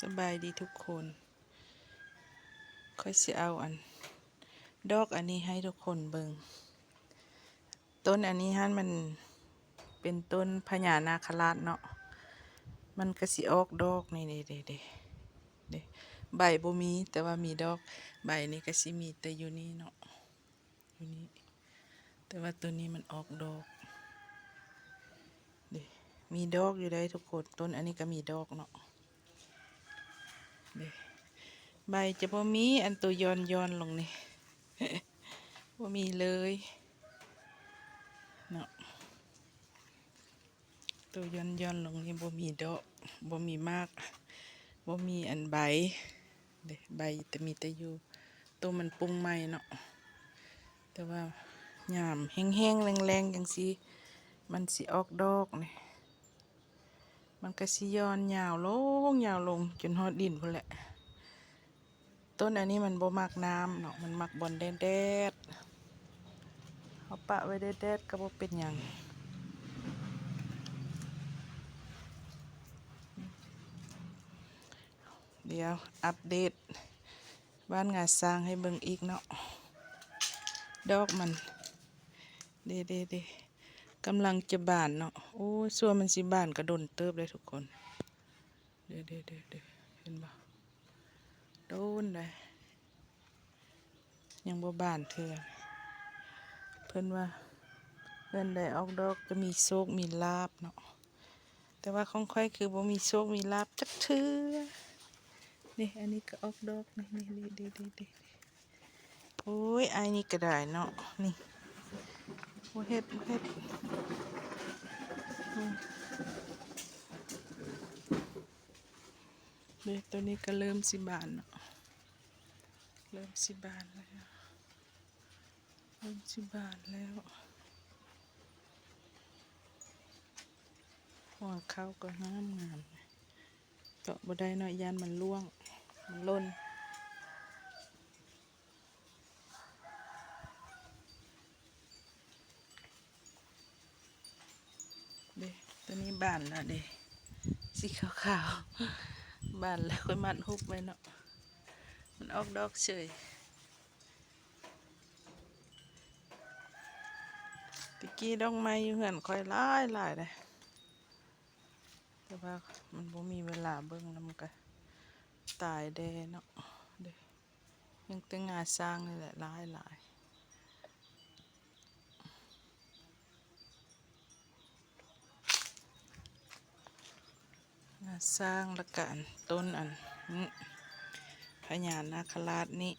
ສະບາຍດີທຸກຄົນ. ຂ້ອຍຊິເອົາອັນ ດອກອັນນີ້ໃຫ້ທຸກຄົນເບິ່ງ. ຕົ້ນອັນນີ້ຫັ້ນມັນເປັນຕົ້ນພະຍານາຄະລາດເນາະ, ມັນກະຊິອອກດອກ ນີ້ເດ້ ເດ້ ເດ້ ເດ້. ໃບບໍ່ມີ ແຕ່ວ່າມີດອກ. ໃບນີ້ກະຊິມີແຕ່ຢູ່ນີ້ເນາະ ຢູ່ນີ້ ແຕ່ວ່າໂຕນີ້ມັນອອກດອກເດ້. ມີດອກຢູ່ໃດ໋ທຸກຄົນ. ຕົ້ນອັນນີ້ກະມີດອກເນາະ ເດ້. ໃບຈະບໍ່ມີ ອັນໂຕຢ່ອນໆລົງນີ້ ບໍ່ມີເລີຍເນາະ. ໂຕຢ່ອນໆລົງນີ້ບໍ່ມີດອກ ບໍ່ມີໝາກ ບໍ່ມີອັນໃບເດ້. ໃບແຕ່ມີແຕ່ຢູ່ ໂຕມັນປຸງໃໝ່ເນາະ. ແຕ່ວ່າຍາມແຫ້ງໆແລ້ງໆຈັ່ງຊີ້ ມັນຊິອອກດອກນີ້. ມັນກະຊິຢ່ອນຍາວລົງ ຍາວລົງຈົນຮອດດິນພຸ້ນແຫຼະ. ຕົ້ນອັນນີ້ມັນບໍ່ມັກນ້ຳເນາະ ມັນມັກບ່ອນແດດໆ. ເຮົາປະໄວ້ແດດໆກະບໍ່ເປັນຫຍັງ. ດຽວອັບເດດບ້ານງາຊ້າງໃຫ້ເບິ່ງອີກເນາະ. ດອກມັນ ເດ້ໆໆ ກຳລັງຈະບານເນາະ. ໂອ້ຍ ຊົ່ວມັນຊິບານກະດົນເຕີບເດ້ທຸກຄົນ. ເດ້ໆໆໆ ເຫັນບໍ່? ໂດນໄດ໋ ຍັງບໍ່ບານເທື່ອ. ເພິ່ນວ່າເຮືອນໃດອອກດອກຈະມີໂຊກມີລາບເນາະ. ແຕ່ວ່າຂອງຂ້ອຍຄືບໍ່ມີໂຊກມີລາບຈັກເທື່ອ. ນີ້ ອັນນີ້ກະອອກດອກ ນີ້ໆໆໆ. ໂອ້ຍ ອ້າຍນີ້ກະໄດ້ເນາະ ນີ້ ບໍ່ເຮັດ ບໍ່ເຮັດ. ອືມ ເດ້ ໂຕນີ້ກະເລີ່ມຊິບານເນາະ ເລີ່ມຊິບານແລ້ວ ເລີ່ມຊິບານແລ້ວ. ຫົວເຂົ້າກະງາມໆ ເຈາະບໍ່ໄດ້ເນາະ ຢ້ານມັນລ່ວງ ມັນຫຼົ່ນ. ເດ້ ໂຕນີ້ບານແລ້ວເດ້ ສີຂາວໆ ບານແລ້ວ ຂ້ອຍມັດຮູບໄວ້ເນາະ ມັນອອກດອກເສີຍ. ແຕ່ກີ້ດອກໄມ້ຢູ່ເຮືອນຂ້ອຍຫຼາຍໆເດ້ ແຕ່ວ່າມັນບໍ່ມີເວລາເບິ່ງ ແລ້ວມັນກະຕາຍແດ່ເນາະ ເດ້. ຍັງແຕ່ງາຊ້າງນີ້ແຫຼະ ຫຼາຍໆ ງາຊ້າງ ແລ້ວກະອັນຕົ້ນອັນ ອື ພະຍານາຄະລາດນີ້